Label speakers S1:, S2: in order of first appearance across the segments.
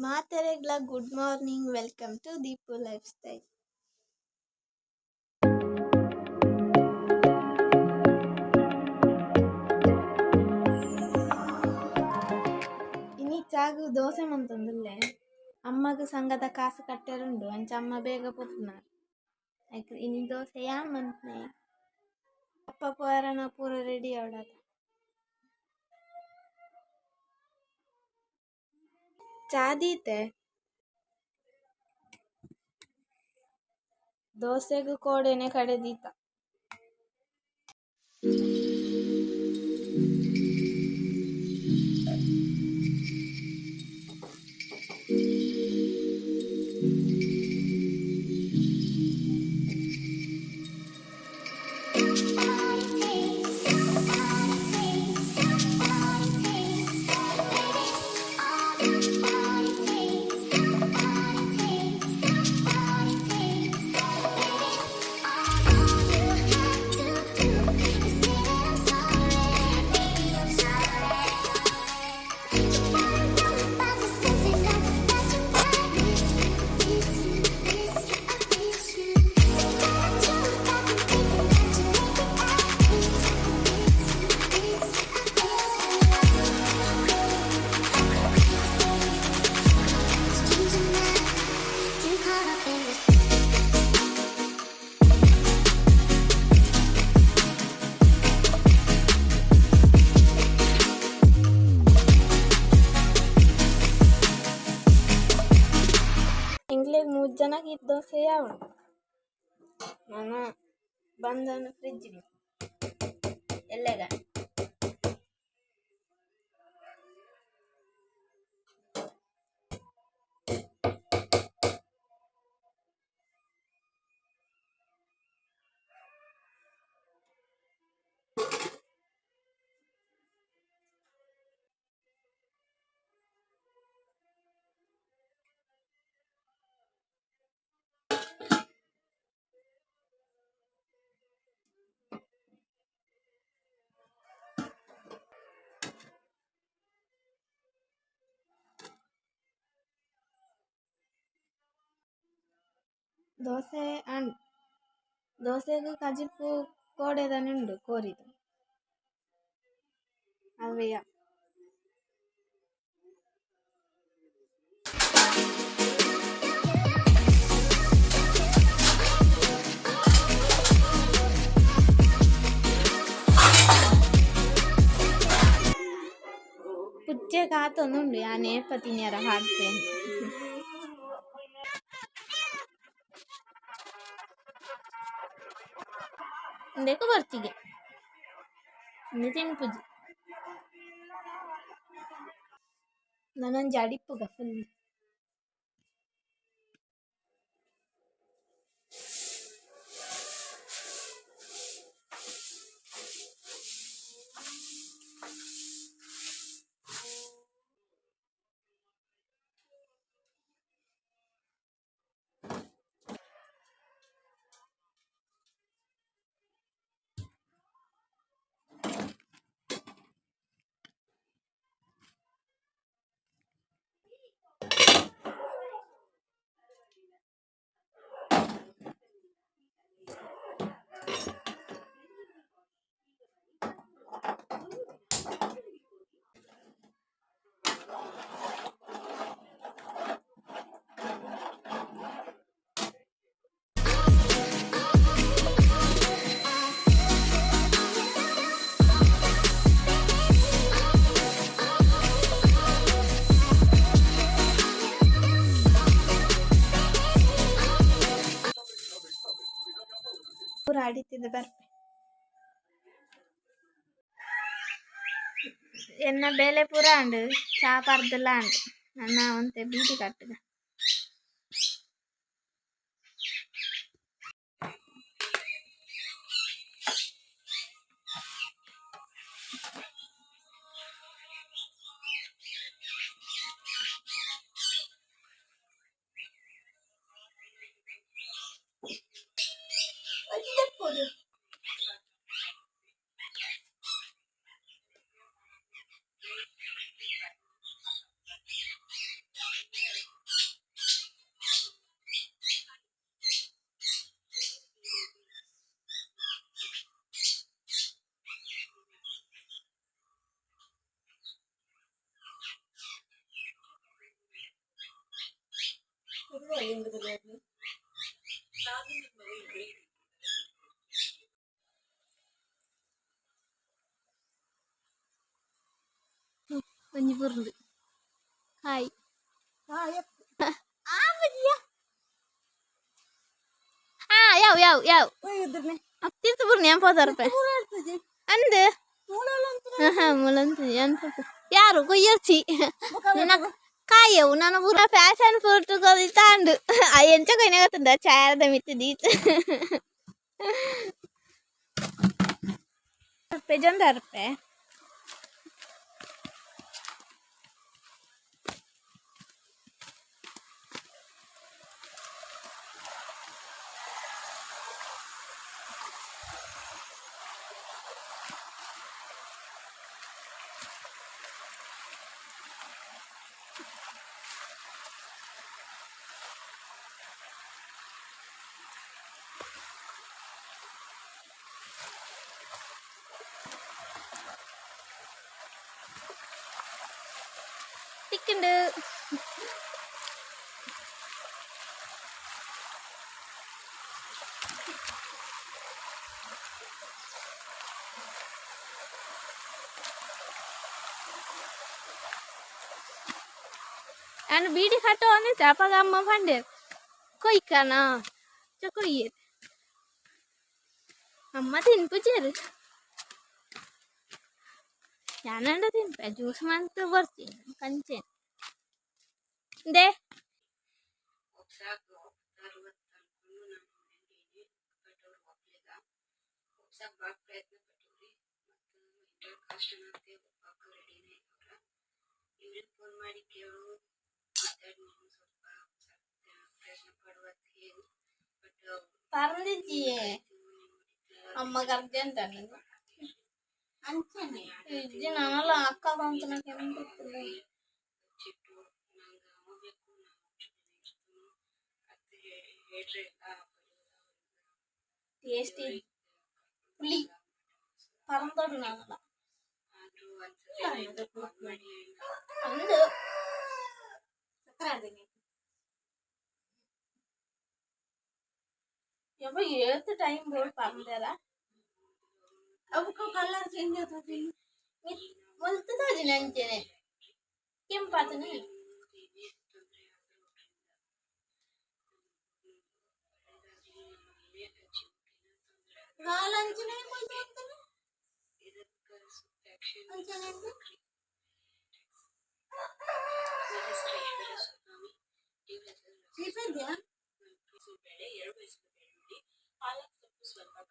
S1: ಮಾತೆರೆಗ್ಲ good morning, welcome to Deepu life style. ಇನಿ ಚಾಗು ದೋಸೆ ಮಂತೊಂದುಲ್ಲೆ. ಅಮ್ಮಗ್ ಸಂಘದ ಕಾಸು ಕಟ್ಟೆರುಂಡು ಅಂಚ ಅಮ್ಮ ಬೇಗ ಪೋಪುನಾರ್. ಐಕ್ ಇನಿ ದೋಸೆ ಯಾನ್ ಮನ್ಪುನೆ. ಅಪ್ಪ ಪೋಯೆರೆನ ಪೂರ ರೆಡಿ ಆವೊಡಾತ. ಚಾ ದೀತೆ. ದೋಸೆಗ್ ಕೋಡೆನೆ ಕಡೆ ದೀತ. ಎಂಕ್ಲೆಗ್ ಮೂಜಿ ಜನಕ್ ಈತ್ ದೋಸೆ ಯಾವೊಡು. ನನ ಬಂದನ ಫ್ರಿಡ್ಜ್ ಗ್ ಎಲ್ಲೆಗ. ದೋಸೆ ಆಂಡ್. ದೋಸೆಗ್ ಕಜಿಪು ಕೋಡೆದನೆ ಉಂಡು ಕೋರಿದ. ಅವ್ವೆಯ. ಪುಚ್ಚೆ ಕಾತೊಂದುಂಡು ಯಾನ್ ಏಪ ತಿನಿಯರ ಪಾಡ್ಪೆಂದ್. ಉಂದೆಕ್ ಬೊರ್ಚಿಗೆ ಉಂದು ತಿನ್ಪುಜಿ. ನನೊಂಜಿ ಅಡಿಪುಗ ಫುಲ್. ಪೂರ ಅಡಿತ್ದ್ ಬರ್ಪೆ. ಎನ್ನ ಬೇಲೆ ಪೂರ ಆಂಡ್ ಚಾ ಪರ್ದಲ ಆಂಡ್ ನನ ಒಂತೆ ಬೀಡಿ ಕಟ್ಟುಗ. ಒಂಜಿ ಬುರ್ದು ಕಾಯಿ ಆಪುಜಿಯಾ ಆ ಯಾವ್ ಯಾವ್ ಯಾವ್ ತಿರ್ತು ಬುರ್ನಿ ಯಾನ್ ಪೋತಾರಪೆ ಅಂದ್ ಮುಲಂತು ಯಾನ್ ಪೋಪ ಯಾರು ಕೊಯ್ಯರ್ಚಿ ನಿನ್ನ ಕಾಯವು ನಾನು ಪೂರ ಫ್ಯಾಷನ್ ಫ್ರೂಟ್ ಕೊಯ್ತಾಂಡು ಎಂಚ ಕೊಯ್ನೆ ಗೊತ್ತುಂಡ ಚಾರದ ಮಿತ್ತು ದೀತ್ ಪೆಜೊಂದು ಅರ್ಪೆ. ತಿಕ್ಕುಂಡು. ಯಾನ್ ಬೀಡಿ ಕಟ್ಟೋಂದಿತ್ತೆ ಅಪಗ ಅಮ್ಮ ಪಂಡೆರ್ ಕೊಯ್ಕನಾ ಚ ಕೊಯ್ಯೆರ್ ಅಮ್ಮ ತಿನ್ಪುಜೆರ್ ಯಾನಂಡ ತಿನ್ಪೆ ಜ್ಯೂಸ್ ಮಂತ್ ಬೊರ್ಚಿ ಕಂಚೆನೆ ಇಂದೇ. ಪರಂದಿಜ್ಜಿಯೇ ಅಮ್ಮ ಅರ್ಜೆಂಟ್ ಅಂಚನೆ ಇಜ್ಜಿ ನನಲ ಅಕ್ಕ ಪನ್ಪುನ ಕೆಂಪು. ಟೇಸ್ಟಿ ಪುಳಿ ಪರಂದೊಡು ನನಲ ಅಂದು. ಯಬ್ಬ ಏತ್ ಟೈಮ್ ಬೋಡು ಪರಂದೆರ.
S2: ಅವುಕ ಕಲರ್ ಚೇಂಜ್ ಆತದೆ.
S1: ಮುಲ್ತು ತೋಜಿನ ಅಂಚೆನೆ ಕೆಂಪಾತನೆ.
S2: ಗಾಲ ಅಂಚನೆ ಕೊಯ್ದು ಅಂತಾನೆ ಅಂಚನೆ. ಚೀಪೆದ್ಯಾ?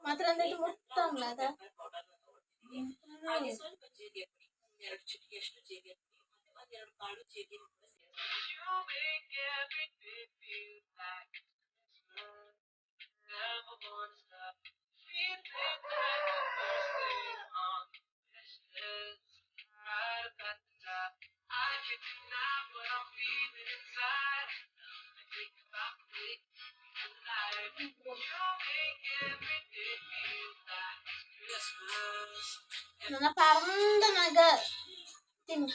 S1: ಮಾತ್ರ ಅಂದ್ರೆ ಮುಟ್ಟಂಗ್ಲ ಅದ. ನನ್ನ ಪರಂದನಾಗ ತಿನ್ಕ.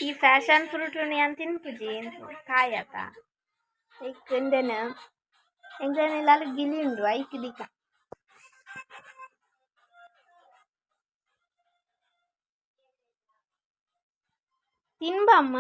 S1: ಈ ಫ್ಯಾಷನ್ ಫ್ರೂಟ್ ಯಾನ್ ತಿನ್ಪುಜಿ ಕಾಯತ ಐಕ್ ಇಂದೆನ್ ಎಂಕ್ಲೆನ ಇಲ್ಲಲ್ ಗಿಳಿ ಉಂಡು ಐಕ್ ದೀಕ. ತಿನ್ಬ ಅಮ್ಮ.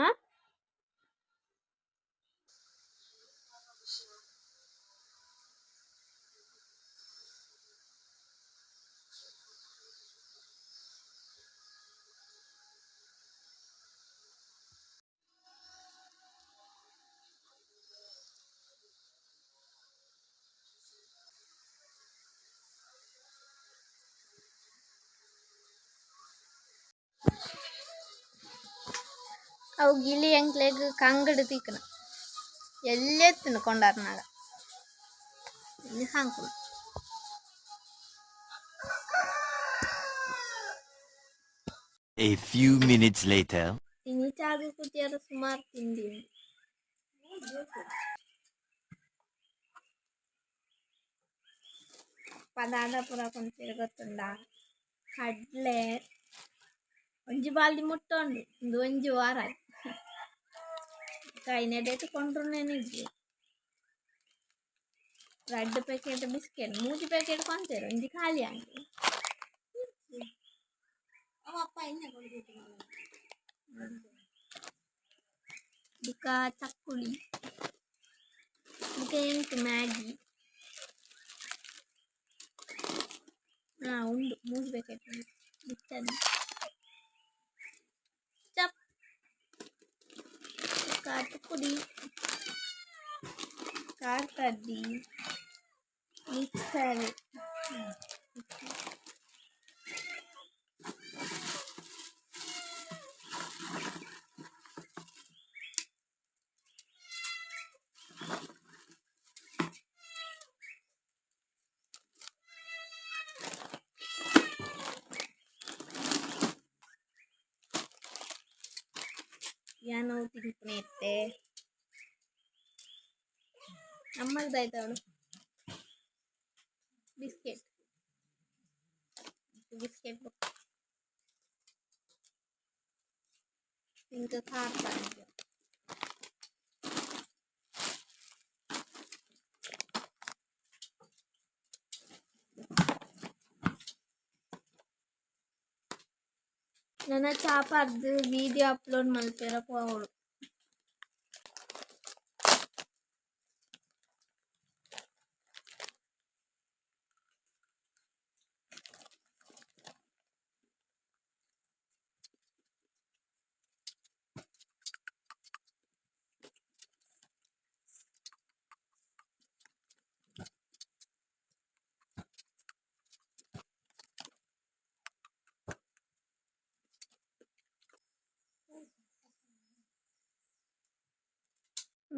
S1: ಅವು ಗಿಳಿ ಎಂಕ್ಲೆಗ್ ಕಂಗಡ್ ತಿಕ್ಕುನ ಎಲ್ಲೆತ್ತುಂಡು ಕೊಂಡರ್ನಾಗ ಇನಿ ಸಾಂಕುನ.
S3: A few minutes later.
S1: ಇನಿ ಚಾಗ್ ಕುಟಿಯರ ಸುಮಾರ್ ತಿಂಡಿ. ಪದಾದ ಪೂರ ಕೊಂತಿರ್ ಗೊತ್ತುಂಡ ಕಡ್ಲೆ ಒಂಜಿ ಬಾಲ್ದಿ ಮುಟ್ಟ ಉಂಡು ಉಂದು ಒಂಜಿ ವಾರ ಕೈನೆಡೆಟ್ ಕೊಂಡ್ರುನೇನಿಜ್ಜಿ. ರಡ್ಡ್ ಪ್ಯಾಕೆಟ್ ಬಿಸ್ಕೆಟ್ ಮೂಜಿ ಪ್ಯಾಕೆಟ್ ಕೊಂತೆರ್ ಒಂಜಿ ಖಾಲಿ ಆಂಡ್.
S2: ಅವ ಅಪ್ಪ ಇನ್ನ ಕೊಂಡು
S1: ಬುಕ್ಕ ಚಕ್ಕುಳಿ ಬುಕ್ಕ ಎಂಕ್ ಮ್ಯಾಗಿ ಉಂಡು ಮೂಜಿ ಪ್ಯಾಕೆಟ್ ಉಂಡು ಬಿಚ್ಚಂದೆ ಚಪ್ ಬುಕ್ಕ ತುಕ್ಕುಡಿ ಕಾರ್ಕಡ್ಡಿ ಮಿಕ್ಸರ್. ಯಾನ್ ಅವು ತಿನ್ಪುನೆ ಇತ್ತೆ ಅಮ್ಮಗ್ ದಾಯ್ತ ಅವಳು ಬಿಸ್ಕೆಟ್ ಬಿಸ್ಕೆಟ್ ಎಂಕ್ ಖಾರ. ನನ ಚಾ ಪರ್ದ್ ವೀಡಿಯೋ ಅಪ್ಲೋಡ್ ಮಲ್ಪೆರ ಪೋವೊಡು.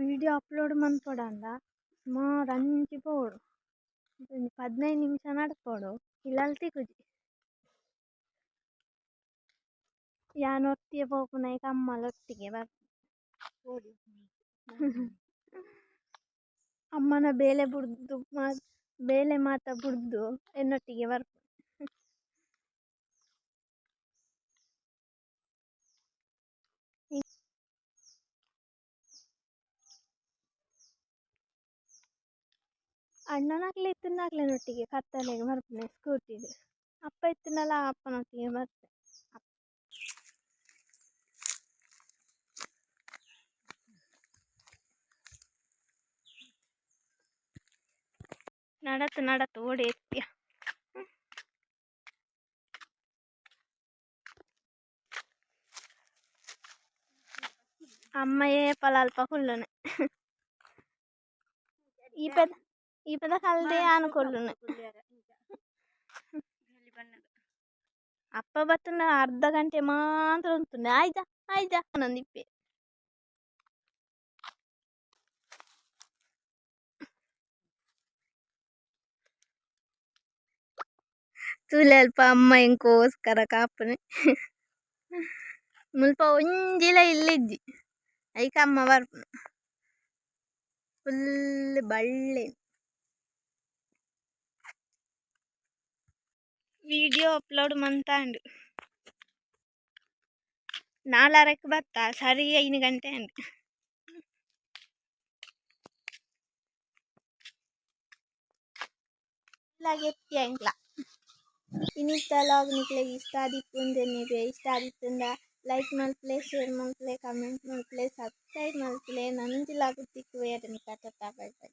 S1: ವೀಡಿಯೋ ಅಪ್ಲೋಡ್ ಮನ್ಪೊಡಾಂಡ ಸುಮಾರ್ ಅಂಚಿ ಪೋವೊಡು ಒಂಜಿ 15 ನಿಮಿಷ ನಡಪೊಡು ಇಲ್ಲಲ್ ತಿಕ್ಕುಜಿ. ಯಾನ್ ಒರ್ತಿಯೆ ಪೋಪುನ ಐಕ್ ಅಮ್ಮಲ ಒಟ್ಟಿಗೆ ಬರ್ಪೆ. ಅಮ್ಮನ ಬೇಲೆ ಬುಡ್ದು ಬೇಲೆ ಮಾತ ಬುಡ್ದು ಎನ್ನೊಟ್ಟಿಗೆ ಬರ್ಪೆ. ಅಣ್ಣನಕ್ಲು ಇತ್ತಿನಕ್ಲೆನೊಟ್ಟಿಗೆ ಕತ್ತಲೆಗ್ ಬರ್ಪುನೆ ಸ್ಕೂಟಿಡ್ ಅಪ್ಪ ಇತ್ತ್ಂಡಲ ಅಪ್ಪನೊಟ್ಟಿಗೆ ಬರ್ಪೆ. ನಡತ್ ನಡತ್ ಓಡೆ ಎತ್ತಿಯ. ಅಮ್ಮ ಏಪಲ ಅಲ್ಪ ಕುಲ್ಲುನೆ ಈ ಪೆದ ಈ ಪೆದ ಕಲ್ದೆ ಯಾನ್ ಕುಲ್ಲುನೆ. ಅಪ್ಪ ಬತ್ತುಂಡ ಅರ್ಧ ಗಂಟೆ ಮಾತ್ರ ಉಂತುಂಡೆ ಆಯ್ಜ ಆಯ್ಜ ಪನೊಂದಿಪ್ಪೆ. ತೂಲೆ ಅಲ್ಪ ಅಮ್ಮ ಎಂಕೋಸ್ಕರ ಕಾಪುನೆ ಮುಲ್ಪ ಒಂಜಿಲ ಇಲ್ಲ್ ಇಜ್ಜಿ ಐಕ್ ಅಮ್ಮ ಬರ್ಪುನ ಫುಲ್ ಬಳ್ಳಿ. ವೀಡಿಯೋ ಅಪ್ಲೋಡ್ ಮಂತಾಂಡ್ ನಾಲರಕ್ಕೆ ಬತ್ತ ಸರಿ 5 ಗಂಟೆ ಆಂಡ್. ಎತ್ತಿಯ ಎಂಕ್ಲ ಇನಿತ ಲಾಗ್ ನಿಕ್ಲೆಗ್ ಇಷ್ಟ ಆದಿಪ್ಪುಂದು ಎನ್ನಿಬೆ. ಇಷ್ಟ ಆದಿತ್ತುಂಡ ಲೈಕ್ ಮಲ್ಪುಲೆ, ಶೇರ್ ಮಲ್ಪುಲೆ, ಕಮೆಂಟ್ ಮಲ್ಪುಲೆ, ಸಬ್ಸ್ಕ್ರೈಬ್ ಮಲ್ಪುಲೆ. ನನೊಂಜಿ ಲಾಗ್ ತಿಕ್ಕುವೆ. Tata, bye bye.